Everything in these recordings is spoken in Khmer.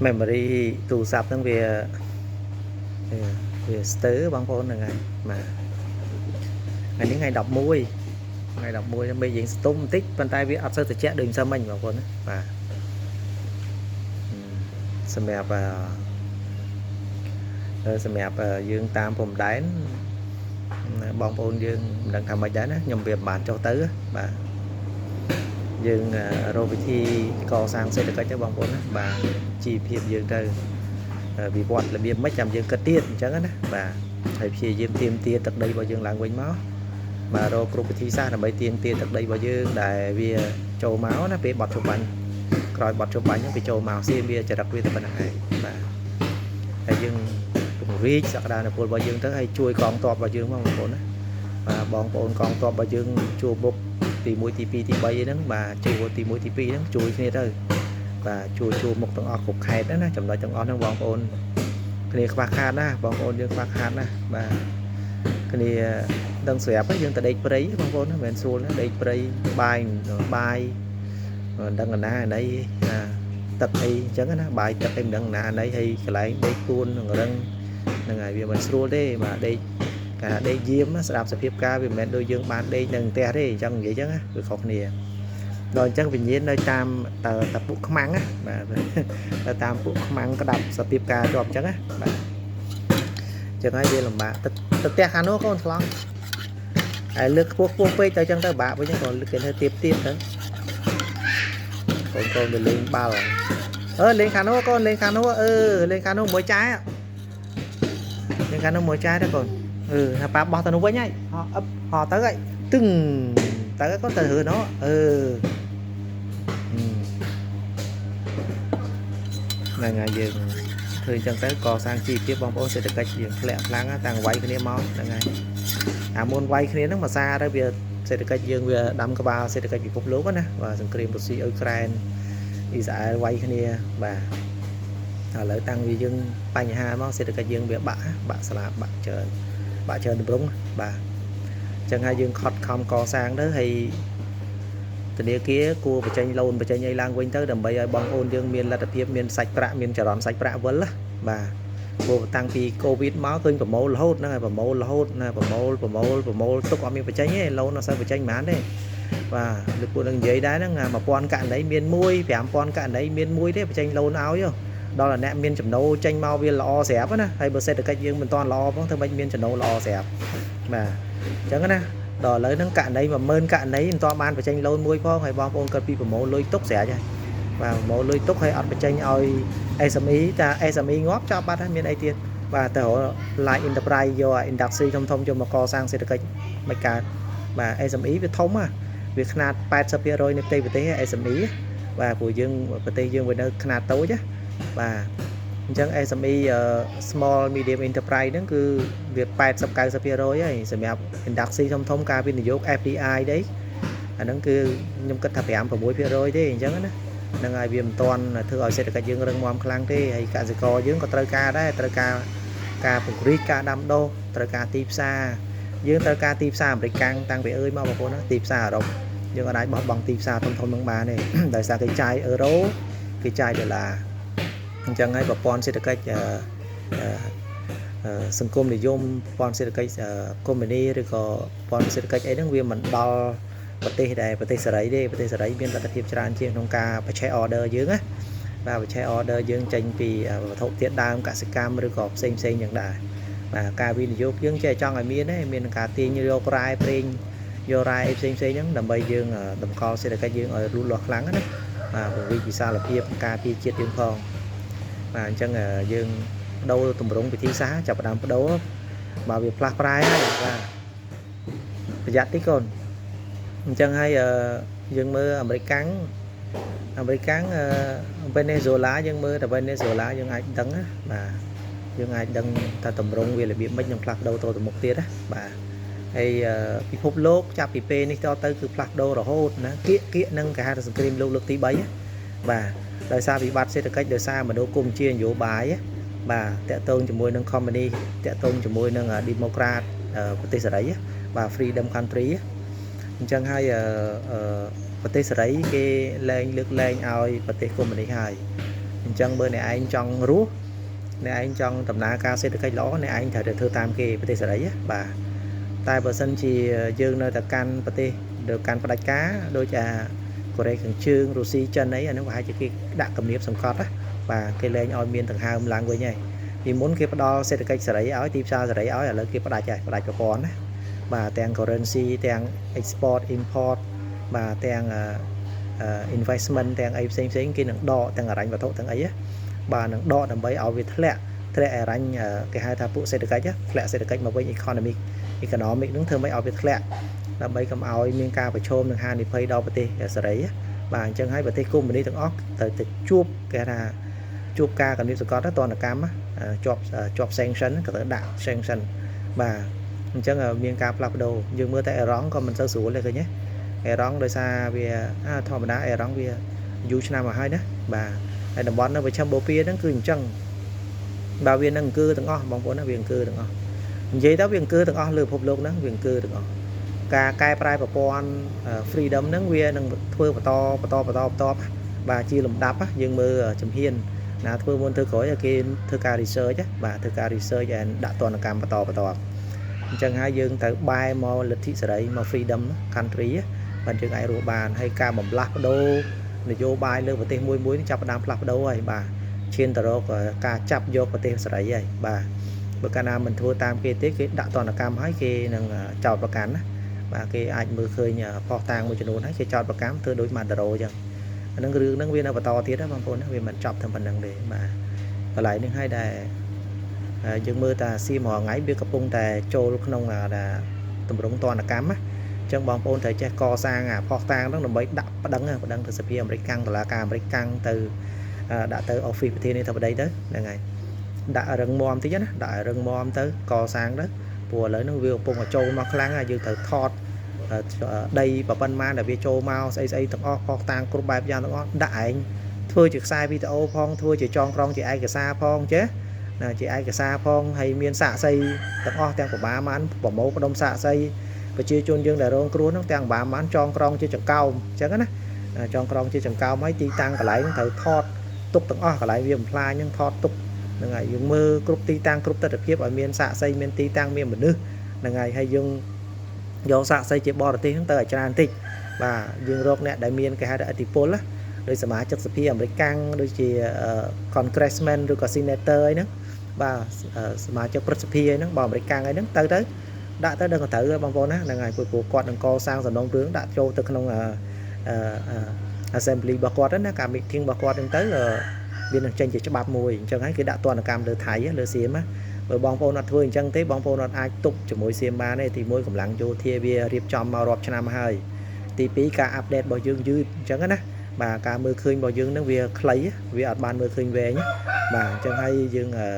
Memory ទូរស័ព្ទហ្នឹងវាវាស្ទើរបងប្អូនហ្នឹងហើយបាទថ្ងៃនេះថ្ងៃ11ថ្ងៃ11មេឃយើងស្ទុំបន្តិចប៉ុន្តែវាអត់សូវត្រជាក់ដូចម្សិលមិញបងប្អូនណាបាទសម្រាប់អឺសម្រាប់យើងតាមព្រំដែនបងប្អូនយើងមិនដឹងថាម៉េចដែរណាខ្ញុំវាមិនបានចុះទៅបាទយើងរកវិធីកសាងសេដ្ឋកិច្ចទៅបងប្អូនណាបាទជីវភាពយើងទៅវិវត្តរបៀបម៉េចចាំយើងគិតទៀតអញ្ចឹងណាបាទហើយព្យាយាមទាមទារទឹកដីរបស់យើងឡើងវិញមកបាទរកគ្រប់វិធីសាស្ត្រដើម្បីទាមទារទឹកដីរបស់យើងដែលវាចូលមកណាពេលបត់ជបាញ់ក្រោយបត់ជបាញ់ហ្នឹងវាចូលមកសៀមវាចរិតវាតែប៉ុណ្្នឹងឯងបាទហើយយើងពង្រីកសក្តានុពលរបស់យើងទៅហើយជួយកងទ័ពរបស់យើងមកបងប្អូនណាបាទបងប្អូនកងទ័ពរបស់យើងជួបុកទី1ទី2ទី3ហ្នឹងបាទជួទី1ទី2ហ្នឹងជួយគ្នាទៅបាទជួយជួមុខទាំងអស់គ្រប់ខេត្តណាចំណុចទាំងអស់ហ្នឹងបងប្អូនគ្នាខ្វះខាតណាបងប្អូនយើងខ្វះខាតណាបាទគ្នាដឹងស្រាប់យើងទៅដេកព្រៃបងប្អូនណាមិនមែនស្រួលណាដេកព្រៃបាយបាយមិនដឹងណាណីណាទឹកអីអញ្ចឹងណាបាយទឹកអីមិនដឹងណាណីហើយកន្លែងដេកពួននឹងរឹងហ្នឹងហើយវាមិនស្រួលទេបាទដេកការដេកយាមស្ដាប់សភាពការវាមិនមែនដូចយើងបានដេកនៅផ្ទះទេអញ្ចឹងនិយាយអញ្ចឹងណាវាខុសគ្នាដល់អញ្ចឹងវិញ្ញាណនៅតាមតតពួកខ្មាំងណាបាទទៅតាមពួកខ្មាំងក្តាប់សភាពការជាប់អញ្ចឹងណាបាទអញ្ចឹងហើយវាលំបាកទៅទៅផ្ទះខាងនោះកូនឆ្លងហើយលើកខ្ពស់ខ្ពស់ពេកទៅអញ្ចឹងទៅបាក់វិញក៏លើកគេធ្វើទៀបទៀបទៅកូនកូនទៅលេងបាល់អឺលេងខាងនោះកូនលេងខាងនោះអឺលេងខាងនោះមួយចាយលេងខាងនោះមួយចាយទៅកូនអឺថាប៉ាបោះទៅនោះវិញហើយហោះអឹបហោះទៅហើយទឹងទៅកូនទៅរឿនោះអឺហ្នឹងហើយយើងធ្វើអញ្ចឹងទៅកសាងជីវភាពបងប្អូនសេដ្ឋកិច្ចយើងធ្លាក់ខ្លាំងតាំងវាយគ្នាមកហ្នឹងហើយអាមុនវាយគ្នាហ្នឹងមួយសារទៅវាសេដ្ឋកិច្ចយើងវាដាំក្បាលសេដ្ឋកិច្ចពិភពលោកណាបាទសង្គ្រាមរុស្ស៊ីអ៊ុយក្រែនអ៊ីស្រាអែលវាយគ្នាបាទឥឡូវតាំងវាយើងបញ្ហាមកសេដ្ឋកិច្ចយើងវាបាក់បាក់ស្លាបបាក់ច្រើនបាក់ច្រើនទម្រង់បាទអញ្ចឹងហើយយើងខត់ខំកសាងទៅហើយធនាគារគួរបញ្ចេញ loan បញ្ចេញអីឡើងវិញទៅដើម្បីឲ្យបងប្អូនយើងមានលទ្ធភាពមានសាច់ប្រាក់មានចរន្តសាច់ប្រាក់វិលណាបាទព្រោះតាំងពីកូវីដមកឃើញប្រមូលរហូតហ្នឹងហើយប្រមូលរហូតណាប្រមូលប្រមូលប្រមូលទុកអត់មានបញ្ចេញទេ loan អត់សូវបញ្ចេញហ្មងទេបាទលោកពួកនឹងនិយាយដែរហ្នឹង1000ករណីមាន1 5000ករណីមាន1ទេបញ្ចេញ loan ឲ្យដល់អ្នកមានចំណូលចេញមកវាល្អស្រាប់ណាហើយបើសេដ្ឋកិច្ចយើងមិនទាន់ល្អផងធ្វើម៉េចមានចំណូលល្អស្រាប់បាទអញ្ចឹងណាដល់ឥឡូវហ្នឹងករណី10000ករណីមិនទាន់បានបញ្ចេញ loan មួយផងហើយបងប្អូនគាត់ពីប្រមូលលុយទុកស្រេចហើយបាទប្រមូលលុយទុកហើយអត់បញ្ចេញឲ្យ SME តា SME ងាប់ចប់បាត់ហើយមានអីទៀតបាទទៅរក Line Enterprise យក industry ធំធំយកមកកសាងសេដ្ឋកិច្ចមិនកើតបាទ SME វាធំហ่ะវាខ្នាត80%នៃផ្ទៃប្រទេស SME បាទព្រោះយើងប្រទេសយើងវានៅខ្នាតតូចណាបាទអញ្ចឹង SME small medium enterprise ហ្នឹងគឺវា80 90%ហើយសម្រាប់ industry ធំធំការវិនិយោគ FDI đấy អាហ្នឹងគឺខ្ញុំគិតថា5 6%ទេអញ្ចឹងណាហ្នឹងហើយវាមិនទាន់ធ្វើឲ្យសេដ្ឋកិច្ចយើងរឹងមាំខ្លាំងទេហើយកសិករយើងក៏ត្រូវការដែរត្រូវការការពង្រីកការដាំដុះត្រូវការទីផ្សារយើងត្រូវការទីផ្សារអាមេរិកកាំងតាំងពីអើយមកបងប្អូនណាទីផ្សារអឺរ៉ុបយើងអាចបោះបង់ទីផ្សារធំធំនឹងបានទេដោយសារគេចាយអឺរ៉ូគេចាយដុល្លារអញ្ចឹងហើយប្រព័ន្ធសេដ្ឋកិច្ចអឺសង្គមនិយមប្រព័ន្ធសេដ្ឋកិច្ចកុម្មុយនីឬក៏ប្រព័ន្ធសេដ្ឋកិច្ចអីហ្នឹងវាមិនដល់ប្រទេសដែលប្រទេសសេរីទេប្រទេសសេរីមានលទ្ធភាពច្រើនជាងក្នុងការ purchase order យើងណាបាទ purchase order យើងចេញពីវត្ថុធាតុដើមកសិកម្មឬក៏ផ្សេងផ្សេងយ៉ាងដែរបាទការវិនិយោគយើងចេះចង់ឲ្យមានទេមានការទាញយករ៉ែប្រេងយករ៉ែអីផ្សេងផ្សេងហ្នឹងដើម្បីយើងតម្កល់សេដ្ឋកិច្ចយើងឲ្យលូតលាស់ខ្លាំងណាបាទពង្រីកវិសាលភាពការពារជាតិយើងផងបាទអញ្ចឹងយើងបដូរទម្រង់វិធីសាស្ត្រចាប់ផ្ដើមបដូរបាទវាផ្លាស់ប្រែហើយបាទប្រយ័ត្នតិចកូនអញ្ចឹងហើយយើងមើលអាមេរិកកាំងអាមេរិកកាំងវេណេស៊ុយឡាយើងមើលតែវេណេស៊ុយឡាយើងអាចដឹងណាបាទយើងអាចដឹងថាតម្រង់វារបៀបម៉េចនឹងផ្លាស់ប្ដូរទៅទៅមុខទៀតណាបាទហើយពិភពលោកចាប់ពីពេលនេះតទៅគឺផ្លាស់ប្ដូររហូតណាគៀកគៀកនឹងគេហៅថាសង្គ្រាមលោកលើកទី3បាទដោយសារវិបត្តិសេដ្ឋកិច្ចដោយសារមនោគមជានយោបាយបាទតកតងជាមួយនឹង company តកតងជាមួយនឹង Democrat ប្រទេសសេរីបាទ Freedom Country អញ្ចឹងហើយប្រទេសសេរីគេលែងលើកលែងឲ្យប្រទេសកុម្មុយនីសហើយអ អញ្ចឹងបើអ្នកឯងចង់រស់អ្នកឯងចង់ដំណើរការសេដ្ឋកិច្ចល្អអ្នកឯងត្រូវតែធ្វើតាមគេប្រទេសសេរីបាទតែបើសិនជាយើងនៅតែកាន់ប្រទេសទៅកាន់ផ្ដាច់ការដូចអាកូរ៉េខាងជើងរុស្ស៊ីចិនអីអានោះប្រហែលជាគេដាក់គំនាបសង្កត់ណាបាទគេលែងឲ្យមានដង្ហើមឡើងវិញហើយពីមុនគេផ្ដល់សេដ្ឋកិច្ចសេរីឲ្យទីផ្សារសេរីឲ្យឥឡូវគេផ្ដាច់ហើយផ្ដាច់ប្រព័ន្ធណាបាទទាំង currency ទាំង export import បាទទាំង investment ទាំងអីផ្សេងផ្សេងគេនឹងដកទាំងអរញ្ញវត្ថុទាំងអីបាទនឹងដកដើម្បីឲ្យវាធ្លាក់ធ្លាក់អរញ្ញគេហៅថាពួកសេដ្ឋកិច្ចធ្លាក់សេដ្ឋកិច្ចមកវិញ economic economic នឹងធ្វើម៉េចឲ្យវាធ្លាក់ដើម្បីកុំឲ្យមានការប្រឈមនឹងហានិភ័យដល់ប្រទេសសេរីបាទអញ្ចឹងហើយប្រទេសកុម្មុយនីសទាំងអស់ត្រូវតែជួបគេថាជួបការកណិតសកលទណ្ឌកម្មជាប់ជាប់ sanction ក៏ត្រូវដាក់ sanction បាទអញ្ចឹងមានការផ្លាស់ប្ដូរយើងមើលតែអេរ៉ង់ក៏មិនសូវស្រួលទេឃើញទេអេរ៉ង់ដោយសារវាធម្មតាអេរ៉ង់វាយូរឆ្នាំមកហើយណាបាទហើយតំបន់នៅប្រឆឹមបូព៌ាហ្នឹងគឺអញ្ចឹងបាទវានឹងអង្គើទាំងអស់បងប្អូនណាវាអង្គើទាំងអស់និយាយទៅវាអង្គើទាំងអស់លើពិភពលោកហ្នឹងវាអង្គើទាំងអស់ការកែប្រែប្រព័ន្ធ freedom ហ្នឹងវានឹងធ្វើបន្តបន្តបន្តបន្តបាទជាលំដាប់យើងមើលជំហានណាធ្វើមុនធ្វើក្រោយគេធ្វើការ research បាទធ្វើការ research and ដាក់ទណ្ឌកម្មបន្តបន្តអញ្ចឹងហើយយើងត្រូវបែរមកលទ្ធិសេរីមក freedom country បាទយើងអាចរស់បានហើយការបំលាស់ប្ដូរនយោបាយលើប្រទេសមួយមួយនេះចាប់ផ្ដើមផ្លាស់ប្ដូរហើយបាទឈានទៅរកការចាប់យកប្រទេសសេរីហើយបាទបើកាលណាមិនធ្វើតាមគេទេគេដាក់ទណ្ឌកម្មហើយគេនឹងចោទប្រកាន់ណាបាទគេអាចមើលឃើញផុសតាងមួយចំនួនហើយគេចោទប្រកាន់ធ្វើដូចម៉ាឌារ៉ូអញ្ចឹងអានឹងរឿងហ្នឹងវានៅបន្តទៀតណាបងប្អូនណាវាមិនចប់ត្រឹមប៉ុណ្្នឹងទេបាទកន្លែងនេះហើយដែលយើងមើលតាសៀមរាល់ថ្ងៃវាកំពុងតែចូលក្នុងតម្រងទណ្ឌកម្មណាចឹងបងប្អូនត្រូវចេះកសាងអាផុសតាងហ្នឹងដើម្បីដាក់ប្តឹងប្តឹងទៅសភាអាមេរិកកាំងតុលាការអាមេរិកកាំងទៅដាក់ទៅ office ប្រធានាធិបតីទៅហ្នឹងហើយដាក់រឹងមាំតិចណាដាក់ឲ្យរឹងមាំទៅកសាងទៅព្រោះឥឡូវហ្នឹងវាកំពុងតែចូលមកខ្លាំងហើយយើងត្រូវថតដីប្រប៉ុណ្ណាដែលវាចូលមកស្អីស្អីទាំងអស់ផុសតាងគ្រប់បែបយ៉ាងទាំងអស់ដាក់ឯងធ្វើជាខ្សែវីដេអូផងធ្វើជាចងក្រងជាឯកសារផងចេះណាជាឯកសារផងហើយមានសាក្សីទាំងអស់ទាំងប្រមាណប្រមូលផ្ដុំសាក្សីប្រជាជនយើងដែលរងគ្រោះហ្នឹងទាំងប្រមាណចងក្រងជាចង្កោមអញ្ចឹងណាចងក្រងជាចង្កោមហើយទីតាំងកន្លែងត្រូវថតទុកទាំងអស់កន្លែងវាបំផ្លាញហ្នឹងថតទុកហ្នឹងហើយយើងមើលគ្រប់ទីតាំងគ្រប់ទស្សនវិជ្ជាឲ្យមានសាក្សីមានទីតាំងមានមនុស្សហ្នឹងហើយហើយយើងយកសាក្សីជាបរទេសហ្នឹងទៅឲ្យច្រើនតិចបាទយើងរកអ្នកដែលមានគេហៅថាឥទ្ធិពលណាដោយសមាជិកសភាអាមេរិកកាំងដូចជា Congressman ឬក៏ Senator អីហ្នឹងបាទសមាជិកព្រឹទ្ធសភាអីហ្នឹងបើអាមេរិកកាំងអីហ្នឹងទៅទៅដាក់ទៅដឹងត្រូវបងប្អូនណាហ្នឹងហើយព្រោះគាត់នឹងកសាងសំណុំរឿងដាក់ចូលទៅក្នុង assembly របស់គាត់ណាការ meeting របស់គាត់ហ្នឹងទៅវានឹងចេញជាច្បាប់មួយអញ្ចឹងហើយគេដាក់ទណ្ឌកម្មលើថៃលើសៀមណាបើបងប្អូនអត់ធ្វើអញ្ចឹងទេបងប្អូនអត់អាចទប់ជាមួយសៀមបានទេទី1កម្លាំងយោធាវារៀបចំមករាប់ឆ្នាំហើយទី2ការ update របស់យើងយឺតអញ្ចឹងណាបាទការមើលឃើញរបស់យើងនឹងវាខ្លីវាអត់បានមើលឃើញវែងបាទអញ្ចឹងហើយយើងអឺ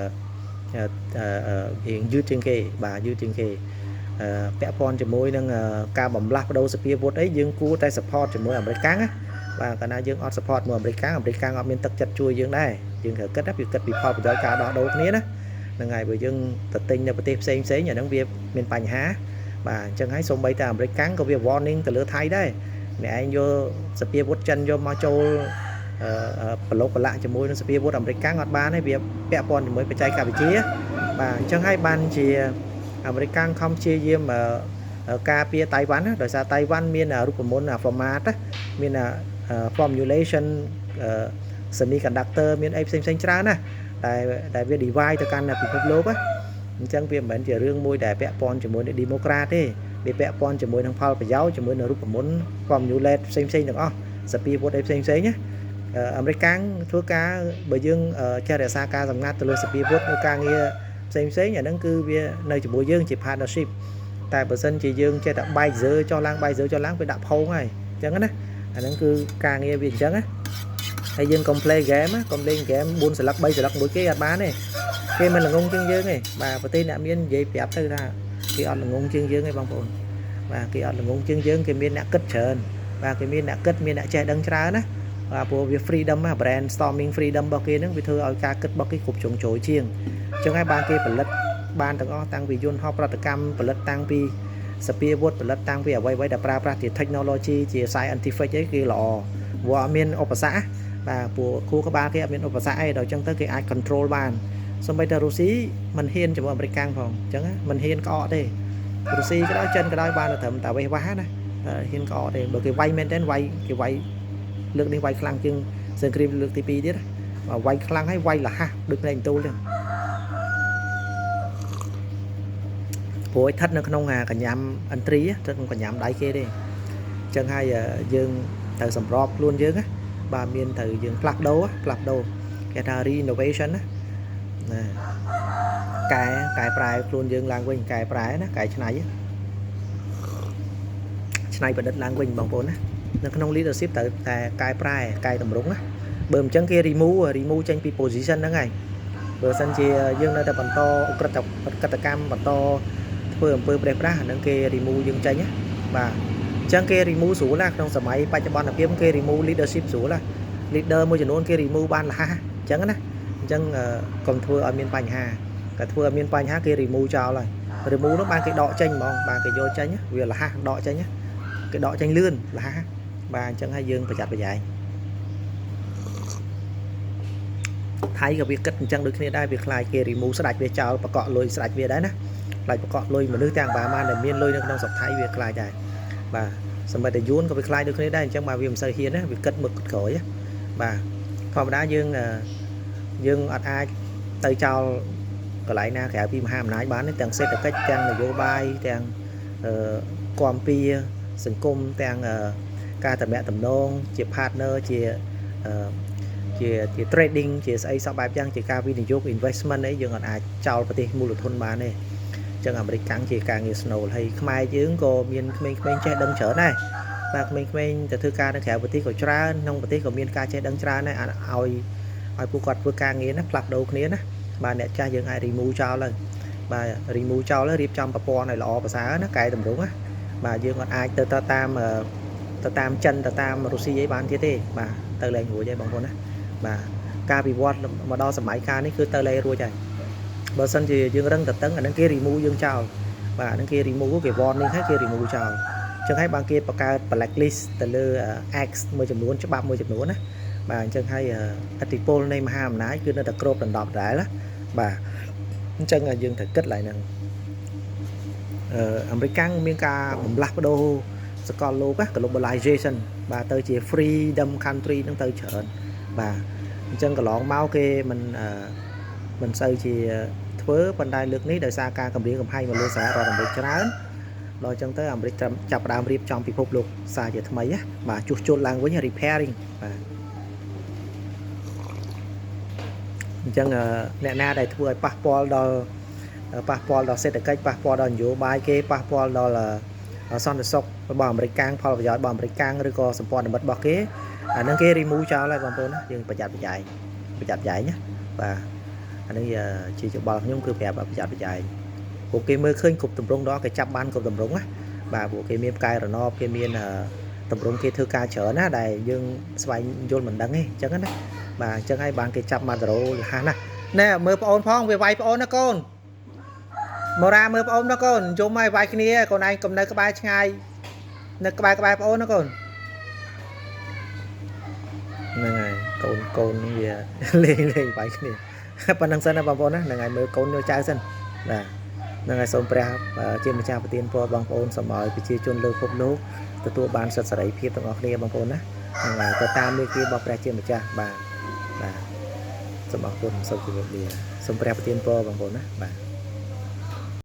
រៀងយឺតជាងគេបាទយឺតជាងគេពាក់ព័ន្ធជាមួយនឹងការបំលាស់ប្ដូរសភាវុធអីយើងគួរតែ support ជាមួយអាមេរិកកាំងណាបាទកាលណាយើងអត់ support មួយអាមេរិកកាំងអាមេរិកកាំងអត់មានទឹកចិត្តជួយយើងដែរយើងត្រូវគិតណាវាគិតពីផលប្រយោជន៍ការដោះដូរគ្នាណាហ្នឹងហើយបើយើងទៅទិញនៅប្រទេសផ្សេងផ្សេងអាហ្នឹងវាមានបញ្ហាបាទអញ្ចឹងហើយសូម្បីតែអាមេរិកកាំងក៏វា warning ទៅលើថៃដែរអ្នកឯងយកសភាវុធចិនយកមកចូលប្រឡូកប្រឡាក់ជាមួយនឹងសភាវុធអាមេរិកកាំងអត់បានទេវាពាក់ព័ន្ធជាមួយបច្ចេកវិទ្យាបាទអញ្ចឹងហើយបានជាអាមេរិកកាំងខំព្យាយាមការពារតៃវ៉ាន់ណាដោយសារតៃវ៉ាន់មានរូបមន្ត format មាន formulation semiconductor មានអីផ្សេងផ្សេងច្រើនណាដែលដែលវា divide ទៅកាន់ពិភពលោកណាអញ្ចឹងវាមិនមែនជារឿងមួយដែលពាក់ព័ន្ធជាមួយនឹង Democrat ទេវាពាក់ព័ន្ធជាមួយនឹងផលប្រយោជន៍ជាមួយនឹងរូបមន្ត formulate ផ្សេងផ្សេងទាំងអស់សភាវុធអីផ្សេងផ្សេងណាអាមេរិកកាំងធ្វើការបើយើងចេះរក្សាការសម្ងាត់ទៅលើសភាវុធនៅការងារផ្សេងផ្សេងអាហ្នឹងគឺវានៅជាមួយយើងជា partnership តែបើសិនជាយើងចេះតែបែកសើចុះឡើងបែកសើចុះឡើងវាដាក់ផោងហើយអញ្ចឹងណាអាហ្នឹងគឺការងារវាអញ្ចឹងណាហើយយើងកុំ play game ណាកុំលេង game 4ស្លឹក3ស្លឹកមួយគេអត់បានទេគេមិនល្ងងជាងយើងទេបាទប្រទេសអ្នកមាននិយាយប្រាប់ទៅថាគេអត់ល្ងងជាងយើងទេបងប្អូនបាទគេអត់ល្ងងជាងយើងគេមានអ្នកគិតច្រើនបាទគេមានអ្នកគិតមានអ្នកចេះដឹងច្រើនណាបាទព្រោះវា freedom ណា brainstorming freedom របស់គេហ្នឹងវាធ្វើឲ្យការគិតរបស់គេគ្រប់ជ្រុងជ្រោយជាងអញ្ចឹងហើយបានគេផលិតបានទាំងអស់តាំងពីយន្តហោះប្រតិកម្មផលិតតាំងពីសភាវុធផលិតតាំងពីអ្វីៗដែលប្រើប្រាស់ជា technology ជា scientific អីគឺល្អព្រោះអត់មានឧបសគ្គ បាទពួកខួរក្បាលគេអត់មានឧបសគ្គអីដល់អញ្ចឹងទៅគេអាច control បានសូម្បីតែរុស្ស៊ីមិនហ៊ានជាមួយអាមេរិកកាំងផងអញ្ចឹងមិនហ៊ានក្អកទេរុស្ស៊ីក៏ដោយចិនក៏ដោយបានតែត្រឹមតែវេះវ៉ាណាតែហ៊ានក្អកទេបើគេវាយមែនទែនវាយគេវាយលើកនេះវាយខ្លាំងជាងសង្គ្រាមលើកទី2ទៀតបាទវាយខ្លាំងហើយវាយលះដូចភ្នែកទូលទេព្រោះឲ្យស្ថិតនៅក្នុងកញ្ញាំឥន្ទ្រីស្ថិតក្នុងកញ្ញាំដៃគេទេអញ្ចឹងហើយយើងត្រូវសម្របខ្លួនយើងណាបាទមានត្រូវយើងផ្លាស់ប្ដូរផ្លាស់ប្ដូរគេថា renovation ណាណាកែកែប្រែខ្លួនយើងឡើងវិញកែប្រែណាកែច្នៃច្នៃប្រឌិតឡើងវិញបងប្អូនណានៅក្នុង leadership ត្រូវតែកែប្រែកែតម្រង់ណាបើមិនចឹងគេ remove ចេញពី position ហ្នឹងហើយបើសិនជាយើងនៅតែបន្តឧក្រិដ្ឋកតកម្មបន្តធ្វើអំពើប្រេះប្រាស់អាហ្នឹងគេ remove យើងចេញណាបាទអញ្ចឹងគេ remove ស្រួលណាក្នុងសម័យបច្ចុប្បន្នភាពគេ remove leadership ស្រួលណា leader មួយចំនួនគេ remove បានលះអញ្ចឹងណាអញ្ចឹងកុំធ្វើឲ្យមានបញ្ហាតែធ្វើឲ្យមានបញ្ហាគេ remove ចោលហើយ remove នោះបានគេដកចេញហ្មងបាទគេយកចេញវាលះដកចេញគេដកចេញលឿនលះបាទអញ្ចឹងហើយយើងប្រយ័ត្នប្រយែងថៃក៏វាគិតអញ្ចឹងដូចគ្នាដែរវាខ្លាចគេ remove ស្ដាច់វាចោលបកកលុយស្ដាច់វាដែរណាខ្លាចបកកលុយមនុស្សទាំងបាម៉ានដែលមានលុយនៅក្នុងស្រុកថៃវាខ្លាចដែរបាទសម្បីតែយួនក៏វាខ្លាចដូចគ្នាដែរអញ្ចឹងបាទវាមិនសូវហ៊ានណាវាគិតមើលគិតក្រោយបាទធម្មតាយើងយើងអត់អាចទៅចោលកន្លែងណាក្រៅពីមហាអំណាចបានទេទាំងសេដ្ឋកិច្ចទាំងនយោបាយទាំងគាំពៀសង្គមទាំងការតំណាក់តំណងជា partner ជាជាជា trading ជាស្អីសោះបែបយ៉ាងជាការវិនិយោគ investment អីយើងអត់អាចចោលប្រទេសមូលធនបានទេអញ្ចឹងអាមេរិកកាំងជាការងារស្នូលហើយខ្មែរយើងក៏មានក្មេងៗចេះដឹងច្រើនដែរបាទក្មេងៗទៅធ្វើការនៅក្រៅប្រទេសក៏ច្រើនក្នុងប្រទេសក៏មានការចេះដឹងច្រើនដែរឲ្យឲ្យពួកគាត់ធ្វើការងារណាផ្លាស់ប្ដូរគ្នាណាបាទអ្នកចាស់យើងអាច remove ចោលទៅបាទ remove ចោលទៅរៀបចំប្រព័ន្ធឲ្យល្អប្រសើរណាកែតម្រង់ណាបាទយើងអត់អាចទៅតាមទៅតាមចិនទៅតាមរុស្ស៊ីអីបានទៀតទេបាទទៅលែងរួចហើយបងប្អូនណាបាទការវិវត្តមកដល់សម័យកាលនេះគឺទៅលែងរួចហើយបើសិនជាយើងរឹងតឹងអានឹងគេ remove យើងចោលបាទអានឹងគេ remove គេ warning ហើយគេ remove ចោលអញ្ចឹងហើយបានគេបង្កើត blacklist ទៅលើ X មួយចំនួនច្បាប់មួយចំនួនណាបាទអញ្ចឹងហើយឥទ្ធិពលនៃមហាអំណាចគឺនៅតែគ្របដណ្ដប់ដែរណាបាទអញ្ចឹងយើងត្រូវគិតឡើងហ្នឹងអឺអាមេរិកកាំងមានការបំលាស់ប្ដូរសកលលោក globalization បាទទៅជា freedom country ហ្នឹងទៅច្រើនបាទអញ្ចឹងកន្លងមកគេមិនមិនសូវជាធ្វើប៉ុន្តែលើកនេះដោយសារការគម្រាមកំហែងមកលើសហរដ្ឋអាមេរិកច្រើនដល់អញ្ចឹងទៅអាមេរិកចាប់ផ្ដើមរៀបចំពិភពលោកសារជាថ្មីណាបាទជួសជុលឡើងវិញ repairing បាទអញ្ចឹងអ្នកណាដែលធ្វើឲ្យប៉ះពាល់ដល់ប៉ះពាល់ដល់សេដ្ឋកិច្ចប៉ះពាល់ដល់នយោបាយគេប៉ះពាល់ដល់សន្តិសុខរបស់អាមេរិកកាំងផលប្រយោជន៍របស់អាមេរិកកាំងឬក៏សម្ព័ន្ធមិត្តរបស់គេអានឹងគេ remove ចោលហើយបងប្អូនណាយើងប្រយ័ត្នប្រយែងប្រយ័ត្នប្រយែងណាបាទអានេះជាយោបល់ខ្ញុំគឺប្រាប់ប្រយ័ត្នប្រយែងពួកគេមើលឃើញគ្រប់ទម្រង់ដល់គេចាប់បានគ្រប់ទម្រង់ណាបាទពួកគេមានផ្កាយរណបគេមានទម្រង់គេធ្វើការច្រើនណាដែលយើងស្វែងយល់មិនដឹងទេអញ្ចឹងណាបាទអញ្ចឹងហើយបានគេចាប់ម៉ាឌូរ៉ូលះណាណែមើលប្អូនផងវាវាយប្អូនណាកូនមករ៉ាមើលប្អូនណាកូនយំហើយវាយគ្នាកូនឯងកុំនៅក្បែរឆ្ងាយនៅក្បែរក្បែរប្អូនណាកូនហ្នឹងហើយកូនកូនវាលេងលេងវាយគ្នាប៉ុណ្្នឹងសិនណាបងប្អូនណាហ្នឹងហើយមើលកូនយកចៅសិនបាទហ្នឹងហើយសូមព្រះជាម្ចាស់ប្រទានពរបងប្អូនសូមឲ្យប្រជាជនលើពិភពលោកទទួលបានសិទ្ធិសេរីភាពទាំងអស់គ្នាបងប្អូនណាហ្នឹងហើយទៅតាមមេគារបស់ព្រះជាម្ចាស់បាទបាទសូមអរគុណសូមជម្រាបលាសូមព្រះប្រទានពរបងប្អូនណាបាទ។